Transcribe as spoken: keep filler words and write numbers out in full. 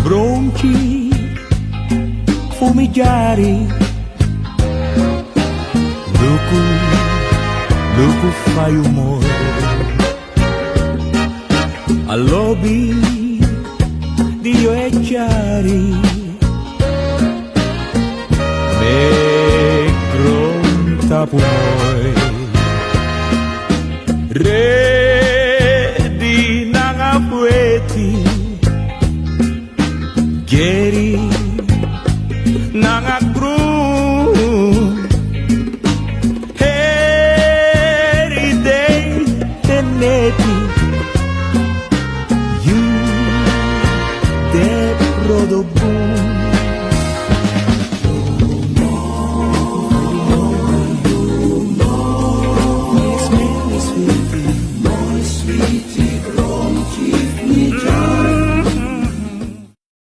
Bronki fu mi dyari. Luku, luku fa yu moi. A lobi di yu e dyari. Mi grontapu moi. Redi nanga weti. Geri nanga grun. Heri dei te neti. Yu de brodo bun.